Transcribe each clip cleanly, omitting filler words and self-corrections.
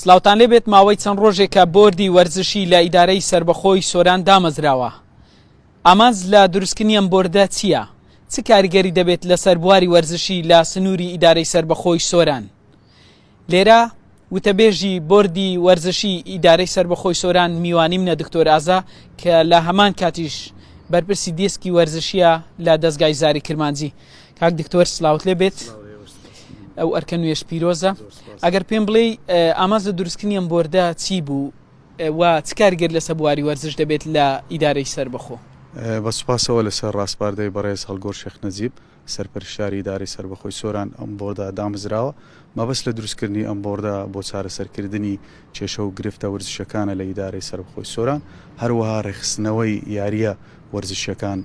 سلاوتان لێبێت ماوەی چەند ڕۆژێکە بۆردی وەرزشی لە ئیدارەی سەربەخۆی سۆران دامەزراوە ئامانج لە دروستکردنی ئەم بۆردە چییە؟ چ کاریگەری دەبێت لەسەر بواری وەرزشی لە سنووری ئیدارەی سەربەخۆی سۆران؟ لێرە وتەبێژی بۆردی وەرزشی ئیدارەی سەربەخۆی سۆران میوانی منە دکتۆر ئازا کە لە هەمان کاتیش بەرپرسی دێسکی وەرزشیە لە دەستگای زاری کرمانجی کاک دکتۆر سلااوت لێ بێت ئەو ئەرکە نوێش پیرۆزە ئەگەر پێم بڵێ ئاماز لە دروستکردنی ئەم بۆردە چی بوو و چ کاریگەر لەسەر بواری وەرزش دەبێت لە ئیدارەی سەربەخۆ؟ بە سوپاسەوە لەسەر ڕاسپاردەی بەڕێز هەڵگۆر شێخ نەجیب، سەرپەرشتیاری ئیدارەی سەربەخۆی سۆران ئەم بۆردە دامەزراوە. مەبەست لە دروستکردنی ئەم بۆردە بۆ چارەسەرکردنی کێشە و گرفتە وەرزشیەکانە لە ئیدارەی سەربەخۆی سۆران، هەروەها ڕێکخستنەوەی یارییە وەرزشیەکان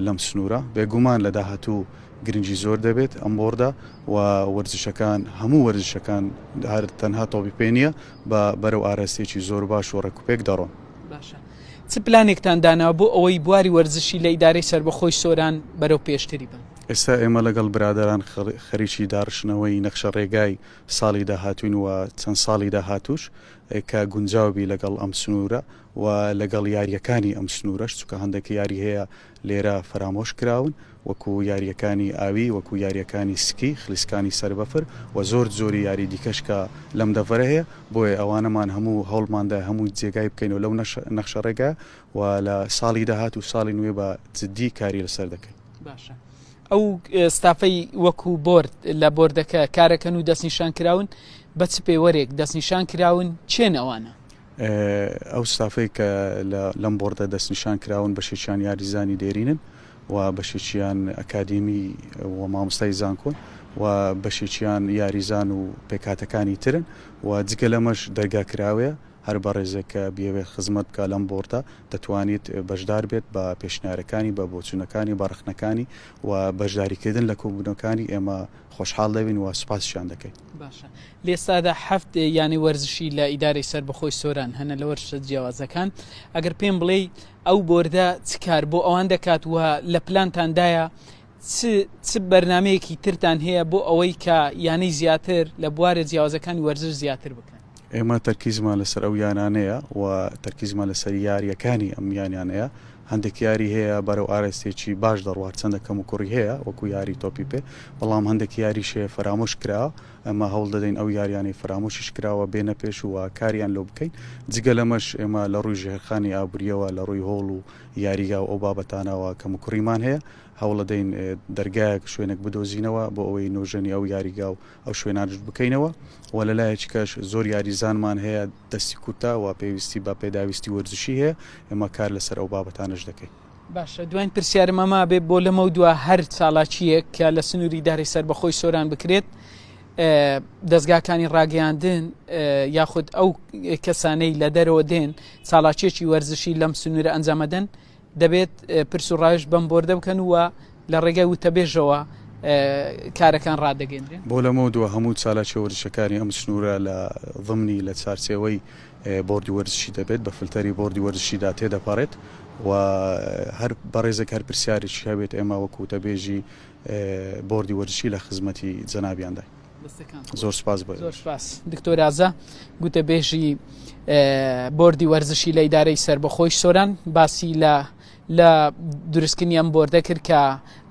لەم سنوورە. بێگومان لە داهاتوو گرنگی زۆر دەبێت ئەم بۆردە و وەرزشەکان، هەموو وەرزشەکان هەر تەنها تۆپی پێ نییە، بە بەرەو ئاراستەیەکی زۆر باش و ڕێکوپێک دەڕۆن. باشە چ پلانێکتان داناوە بۆ ئەوەی بواری وەرزشی لە ئیدارەی سەربەخۆی سۆران بەرەو پێشتری بەن؟ ئێستا ئێمە لەگەڵ برادەران خەریکی داڕشتنەوەی نەخشە ڕێگای ساڵی داهاتووین و چەند ساڵی داهاتووش کە گونجاو بی لەگەڵ ئەم سنوورە و لەگەڵ یارییەکانی ئەم سنوورەش چونکە هەندێک یاری هەیە لێرە فەرامۆش کراون وەکو یارییەکانی ئاوی وەکو یارییەکانی سکی خلیسکانی سەر بەفر و زۆر جۆری یاری دیکەش کە لەم دەڤەرە هەیە بۆیە ئەوانەمان هەموو هەوڵماندا هەموو جێگای بکەینەوە لەو نەخشە ڕێگا و لە ساڵی داهاتوو ساڵی نوێ بە جدی کاری لەسەر دەکەین. باشە ئەو ستافەی وەکو بۆرد لە بۆردەکە کارەکەن و دەستنیشان کراون بە چ پێوەرێک دەستنیشان کراون چێن ئەوانە؟ ئەو ستافەی کە لەم بۆردە دەستنیشان کراون بەشێکیان یاریزانی دێرینن و بەشێکیان ئەکادیمی و مامۆستای زانکۆن و بەشێکیان یاریزان و پێکهاتەکانی ترن و جگە لەمەش دەرگا کراوەیە هەر بەڕێزێک کە بیەوێت خزمەت بکات لەم بۆردە دەتوانیت بەشدار بێت بە پێشنیارەکانی بە بۆچوونەکانی بە ڕەخنەکانی و بەشداریکردن لە کۆبوونەکانی ئێمە خۆشحاڵ دەبین و سوپاسیان دەکەین. باشە لێستادا حەفت یانەی وەرزشی لە ئیدارەی سەربەخۆی سۆران هەنە لە وەرزشە جیاوازەکان، ئەگەر پێم بڵێی ئەو بۆردە چ کار بۆ ئەوان دەکات و لە پلانتاندایە چ چ بەرنامەیەکی ترتان هەیە بۆ ئەوەی کە یانەی زیاتر لە بوارە جیاوازەکانی وەرزش زیاتر بکەن؟ ئێمە تەرکیزمان لەسەر ئەو یانانەیە و تەرکیزمان لەسەر یارییەکانی ئەم یانانەیە، هەندێک یاری هەیە بەرەو ئاراستەیەکی باش دەڕوات چەندە کەموکوڕی هەیە وەکو یاری تۆپی پێ، بەڵام هەندێک یاریش هەیە فەرامۆش کراوە، ئێمە هەوڵ دەدەین ئەو یاریانەی فەرامۆشیش کراوە بێنە پێش و کاریان لۆ بکەین، جگە لەمەش ئێمە لە ڕووی ژێرخانی ئابوورییەوە لە ڕووی هۆڵ و یاریگا و ئەو بابەتانەوە کەموکوڕیمان هەیە، هەوڵەدەین دەرگایەک شوێنێک بدۆزینەوە بۆ ئەوەی نۆژەنی ئەو یاریگا و ئەو شوێنانەش بکەینەوە و لە لایەکی کەش زۆر یاریزانمان هەیە دەستی کورتە و پێویستی بە پێداویستی وەرزشی هەیە، ئێمە کار لەسەر ئەو بابەتانەش دەکەین. باشە دواین پرسیارم ئەمە بێ بۆ لەمەو دوا هەر چالاکییەک کە لە سنووری ئیدارەی سەربەخۆی سۆران بکرێت دەزگاکانی ڕاگەیاندن یاخود ئەو کەسانەی لە دەرەوە دێن چالاکیەکی وەرزشی لەم سنوورە ئەنجامەدەن دەبێت پرس و ڕاوێژ بەم بۆردە بکەن و لە ڕێگای وتەبێژەوە کارەکان ڕادەگەندرێن. بۆ لەمەودوا هەموو چالاکیە وەرزشەکانی ئەم سنوورە لە ضمنی لە چارچێوەی بۆردی وەرزشی دەبێت بە فلتەری بۆردی وەرزشیدا تێدەپەڕێت و هەر بەڕێزێک هەر پرسیارێکی هەبێت ئێمە وەکو وتەبێژی بۆردی وەرزشی لە خزمەتی جەنابیانداین. زۆر سپاس بۆ زۆر سپاس دکتۆر ئازا گوتەبێژی بۆردی وەرزشی لە ئیدارەی سەربەخۆی سۆران باسی لە لە دروستکردنی ئەم بۆردە کرد کە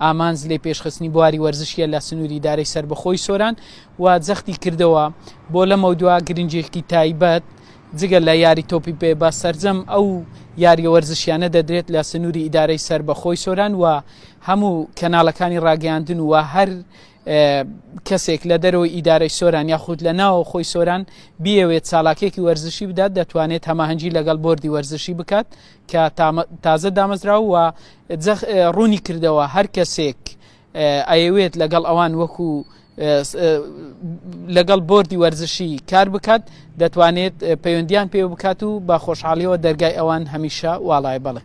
ئامانج لێ پێشخستنی بواری وەرزشیە لە سنووری ئیدارەی سەربەخۆی سۆران و جەختی کردەوە بۆ لەمەودوا گرنگێکی تایبەت جگە لە یاری تۆپی پێ بە سەرجەم ئەو یاریە وەرزشیانە دەدرێت لە سنووری ئیدارەی سەربەخۆی سۆران و هەموو کەناڵەکانی ڕاگەیاندن و هەر کەسێک لە دەرەوەی ئیدارەی سۆران یاخود لە ناوە خۆی سۆران بیەوێت چالاکێکی وەرزشی بدات دەتوانێت هەماهەنگی لەگەڵ بۆردی وەرزشی بکات کە تازە دامەزراوە و ڕوونی کردەوە هەر کەسێک ئەیەوێت لەگەڵ ئەوان وەکو لەگەڵ بۆردی وەرزشی کار بکات دەتوانێت پەیوەندیان پێ بکات و بە خۆشحاڵیەوە دەرگای ئەوان هەمیشە واڵای بەڵێ.